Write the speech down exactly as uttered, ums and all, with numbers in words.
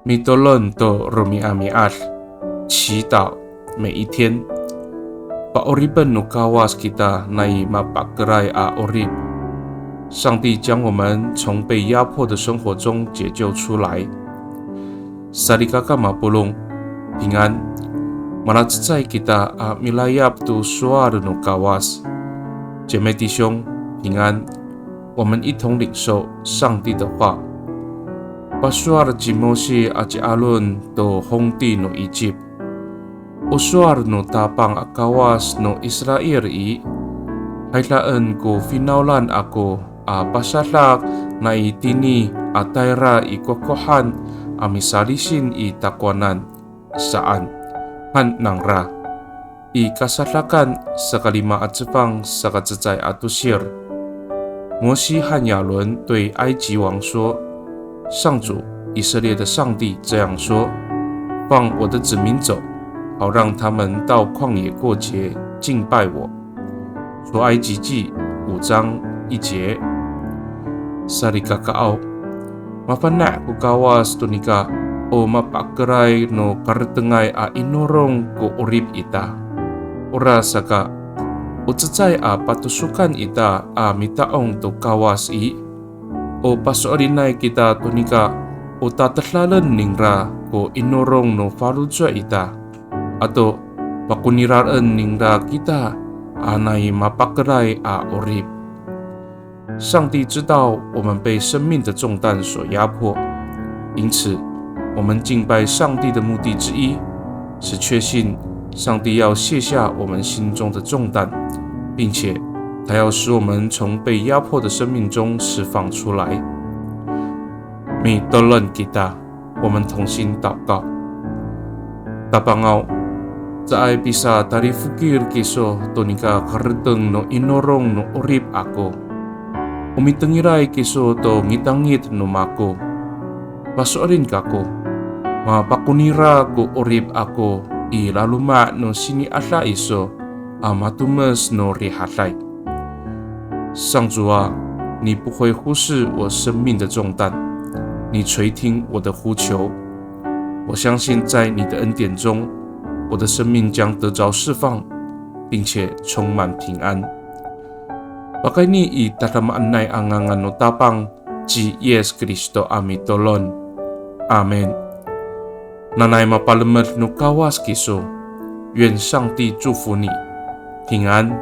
Mitolon to romi'ami'ad, 祈祷每一天。Pa'oripen no Kawas kita nai mapakelay a 'orip. 上帝将我们从被压迫的生活中解救出来。Salikaka mapolong, 平安。Malacecay kita a milayap to sowal no Kawas. 姐妹弟兄，平安。我们一同领受上帝的话。Pasowal ci Mosi aci Aron to hongti no Icip. O sowal no Tapang a Kawas no Israil i, hay daen ko finawlan ako a pasadak nai tini a tayra i kohkohan a misalisin i takowanan saan, han nangra. I Kasadakan saka lima a cefang saka cecay a tosir. Mosi和亚伦对埃及王说：上主，以色列的上帝这样说：放我的子民走，好让他们到旷野过节，敬拜我。出埃及记五章一节。Salikakaaw, mafana' ko Kawas to nika o mapakelay no karetengay a inorong ko 'orip ita. Orasaka, o cecay a patosokan ita a mita'ong to Kawas i, o paso'elinay kita to nika o tatedalen ningra ko inorong no faloco' ita, ato pakoniraen ningra kita a nai mapakelay a 'orip. 上帝知道我们被生命的重担所压迫，因此我们敬拜上帝的目的之一，是确信上帝要卸下我们心中的重担，并且他要使我们从被压迫的生命中释放出来。Mitolon kita. 我们同心祷告。Tapangaw, caay pisatalifokil kiso to nika kareteng no inorong no 'orip ako. O mitengilay kiso to ngitangit no mako. Paso'elin kako, mapakonira ko 'orip ako i laloma' no sini'ada iso a matomes no rihaday. 上主啊，你不会忽视我生命的重担，你垂听我的呼求。我相信在你的恩典中，我的生命将得着释放，并且充满平安。Pakayni i tadamaanay a ngangan no Tapang ci Yis Kristo a mitolon. Amin. Nanay mapalemed no Kawas kiso. 愿上帝祝福你，平安。